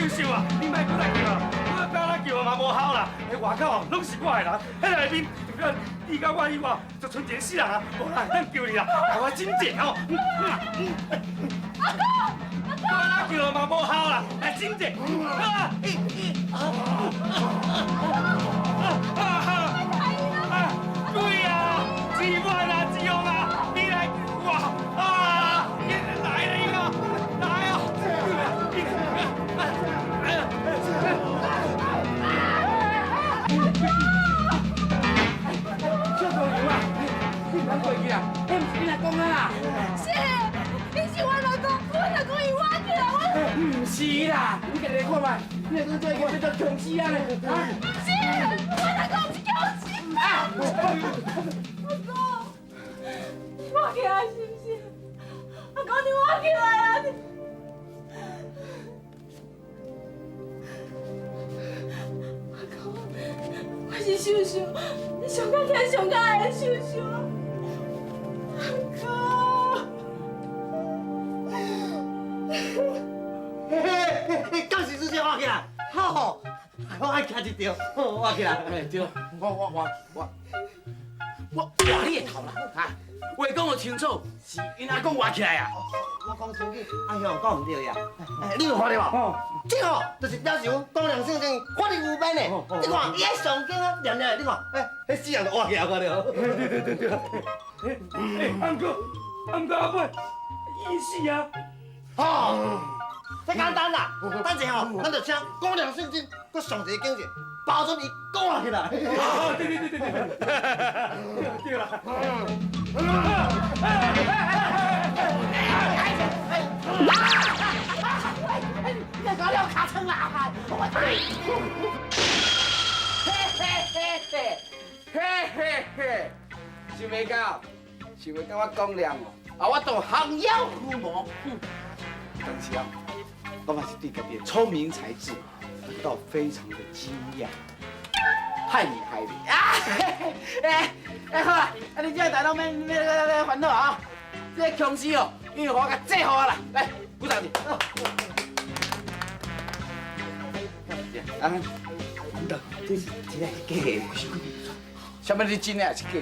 秀秀啊，你莫閣來叫啊，我敢若叫嘛無效啦。彼外口哦，攏是我的人，彼內面除了你佮我以外，就賰一个死人啊，無人會當救你啦，共我斟者吼。阿公，我若叫嘛無效啦，來斟者。啊！啊啊！鬼啊！志滿啊！志勇啊！你來救我！啊！來了一個，來啊！哎呀！小姑娘啊，你毋通過去啊！彼毋是恁阿公啊！是，伊是阮阿公，阮阿公伊活起來，我毋是啦，你家己來看覓，恁阿公這已經變做僵屍啊咧！啊！毋是，阮阿公毋是僵屍啊！阿公，你活起來是毋是？阿公，你活起來啊！你阿公，我是秀秀，你上較疼上較愛的秀秀。阿公，嘿嘿嘿，敢是你先活起來？好，我愛徛一條，活起來。哎對，我活你的頭啦！哈，話講予清楚，是𪜶阿公活起來啊！我講清楚，阿雄講毋對呀。你有看著無？這吼就是表示阮廣亮聖經法力無邊的。你看，伊喺上經啊，念念，你看，哎，彼死人就活起來，看著無？對對對對。哎，毋過，毋過阿妹，伊死啊！吼，這簡單啦，等陣吼，咱就請廣亮聖經閣上一個經節，保準伊講起來。啊，對對對對對，對啦。你搞了尻川啦！我嘿嘿嘿嘿嘿嘿嘿，想袂到，想袂到我講亮哦，啊，我當降妖伏魔。但是啊，我嘛是對家己的聰明才智感到非常的驚訝，太厲害了啊！哎哎好啦，啊你這個代攏免免免煩惱啊！這個僵屍哦，已經予我共制服啊啦，來，鼓掌者。啊，這是真的還是假的？啥物你真的還是假的？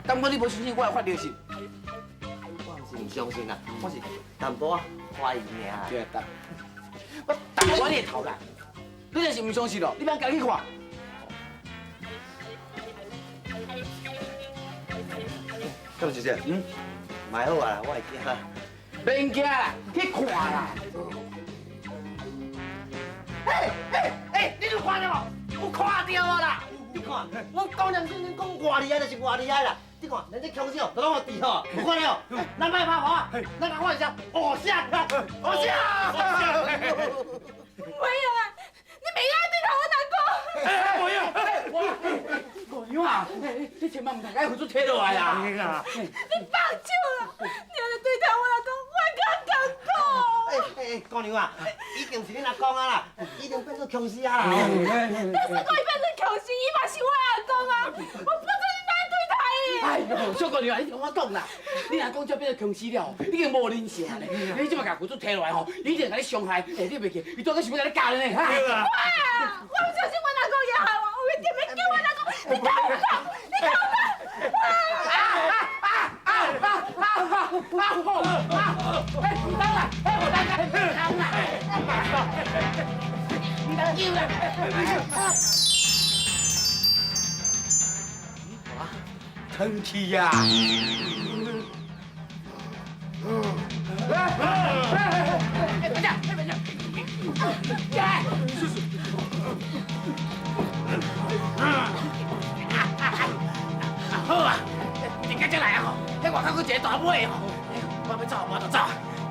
敢講你無相信我的法力是？我毋是毋相信啦，我是淡薄仔懷疑爾。對啊，我打我你的頭啦！你若是毋相信咯，你免家己去看。敢是這？嗯，蠻好啊，我會驚。免驚啦，去看啦。哎哎哎，你有看著無？有看著無啦？你看，阮講良心，講偌厲害就是偌厲害啦。你看，連這僵屍哦，都攏予治好，有看著無？咱莫拍婆啊，咱共看一下，哦啥？哦啥？袂用啊！你袂使對待阮阿公。哎，袂用，五娘啊，你千萬毋通共佛祖提落來啊！你放手啦！你按呢對待阮阿公，我會較艱苦。哎哎，姑娘啊，已經是恁阿公啊啦，已經變做僵屍啊啦。但是講伊變做僵屍，伊嘛是我阿公啊！我不准你按呢對待伊。哎呦，小姑娘，你聽我講啦，恁阿公才變做僵屍了，已經無人性咧。你這擺共佛祖提落來吼，伊一定共你傷害。哎，你袂記，伊拄才想欲共你咬咧呢。對啊。我毋相信阮阿公會害我，我一定欲救阮阿公。你講唔講？你講唔講？啊啊啊啊啊啊啊！哎，毋當啦，哎，毋當啦，毋當啦，毋當救啦！生氣呀！哎哎哎！等下，等下，起來！叔叔。好啊，你今才來啊吼，彼外口閣一个大尾吼，我欲走，無就走，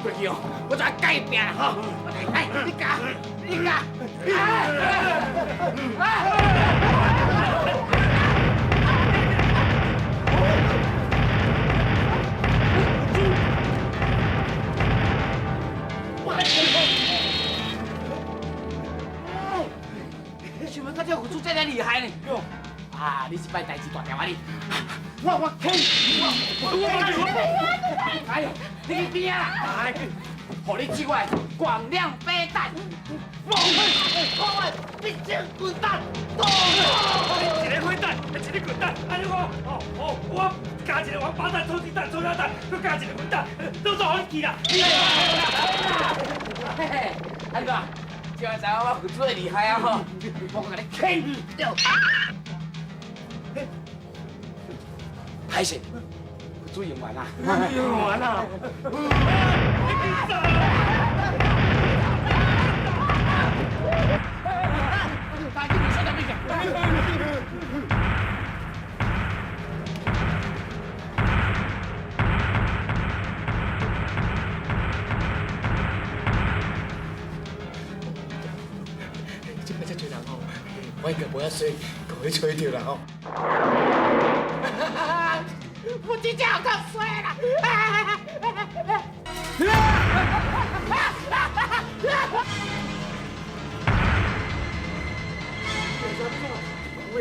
過去哦，我就愛共伊拚啦吼！哎，你咬，你咬，哎哎！想欲到這佛祖這麼厲害呢？啊！你這擺代誌大條啊你！我天！我哎呦，你去邊啊？哎，予你這個廣亮飛彈。看我必胜滚蛋，一个混蛋，一个滚蛋，按呢我，哦哦，我加一个王八蛋、臭鸡蛋、臭鸭蛋，阁加一个混蛋，都做予你去啦！嘿嘿，安怎？这下知影我佛祖的厉害啊吼！我共你啃掉。歹势，佛祖用完啦。用完啦。大家你说啥物事？这摆遮济人吼，我应该无遐衰，阁去揣著啦吼。我真正有够衰啦！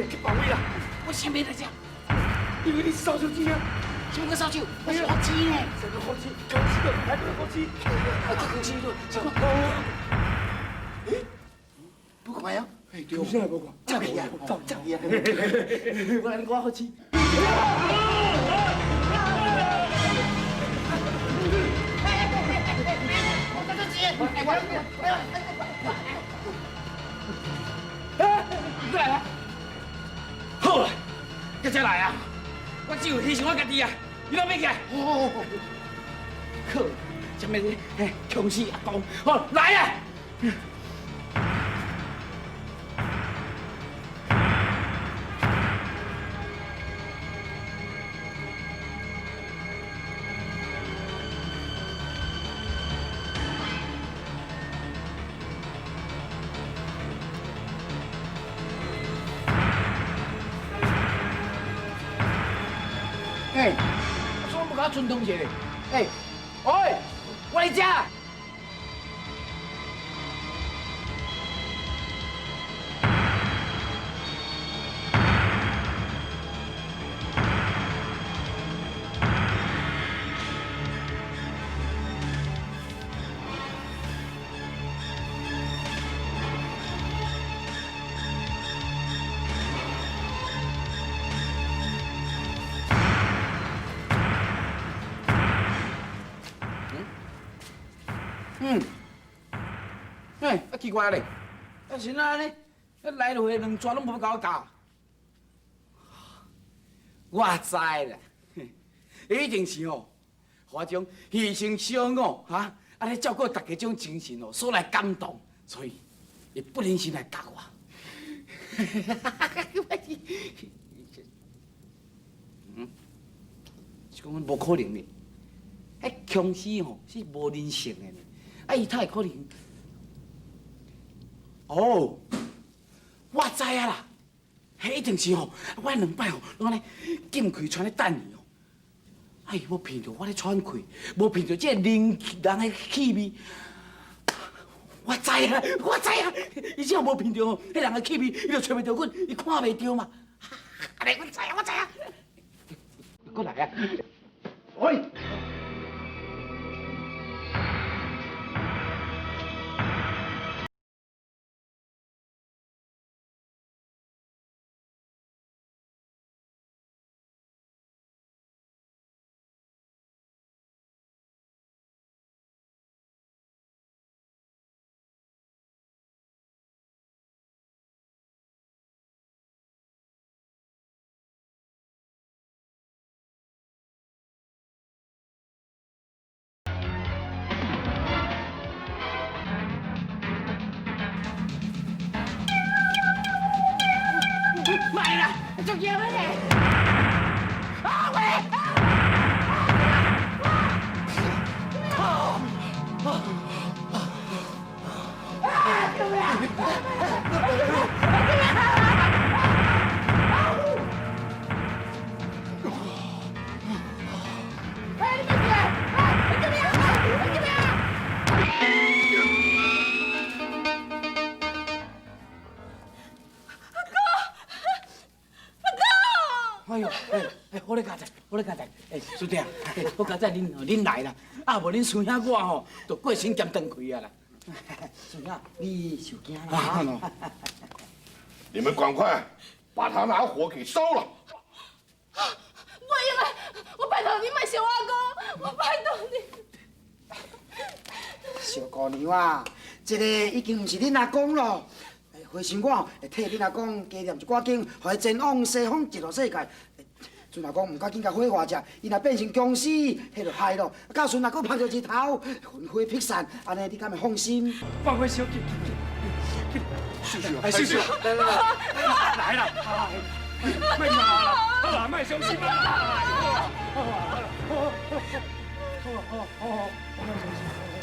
去放位啦！我先袂来遮，因为你是扫帚机啊！什么叫扫帚？我是火机呢。什么火机？僵尸的，还是火机？啊，僵尸的，什么？不看啊？哎，对，啥无看？走去啊！走走去啊！我来你讲火机。我这个钱，哎，我，哎，你来啊！好啦，接下来啊，我只有牺牲我家己啊，你拢免起来。哦，好，什么嘿，强势阿公，好来啊！哎，怎无共我尊重一下？哎，喂，我来遮。嗯，哎，啊奇怪咧，啊是哪呢？啊来回两逝拢无共我教。我知啦，一定是吼，我种牺牲小我哈，啊咧照顾大家这种精神哦，所来感动，所以伊不忍心来教我。嗯，是讲无可能呢？彼僵尸吼是无人性的呢，啊伊哪会可能？哦，我知影啦，彼一定是吼，我两摆吼拢按呢禁气喘咧等伊哦，啊伊无闻著我咧喘气，无闻著这个人人的气味，我知影，我知影，伊只要无闻著吼，彼人的气味，伊就揣袂著阮，伊看袂著嘛。按呢，我知影，我知影，过来啊！喂。卖啦，足枵的咧！啊喂！啊！救命！救命！哎，你别过来！哎，救命！救命！哎呦，哎哎，好咧，佳哉，好咧，佳哉，哎，师弟啊，好佳哉，恁恁来啦，啊无恁师兄我吼，就过身兼断气啊啦。孫仔，你受驚啦？你們趕快把他拿火給燒了！袂用的，我拜託你莫燒我阿公，我拜託你。小姑娘啊，這个已經毋是恁阿公咯。回想我會替恁阿公加念一寡經，予伊前往西方極樂世界。陣阿公毋較緊共火化者，伊若變成殭屍，彼就害咯。到時若閣拍著日頭，魂飛魄散，按呢你敢會放心？放火燒，秀秀，哎，秀秀，來來來，來啦，莫鬧啦，好啦，莫傷心啦。好好好好好，莫傷心。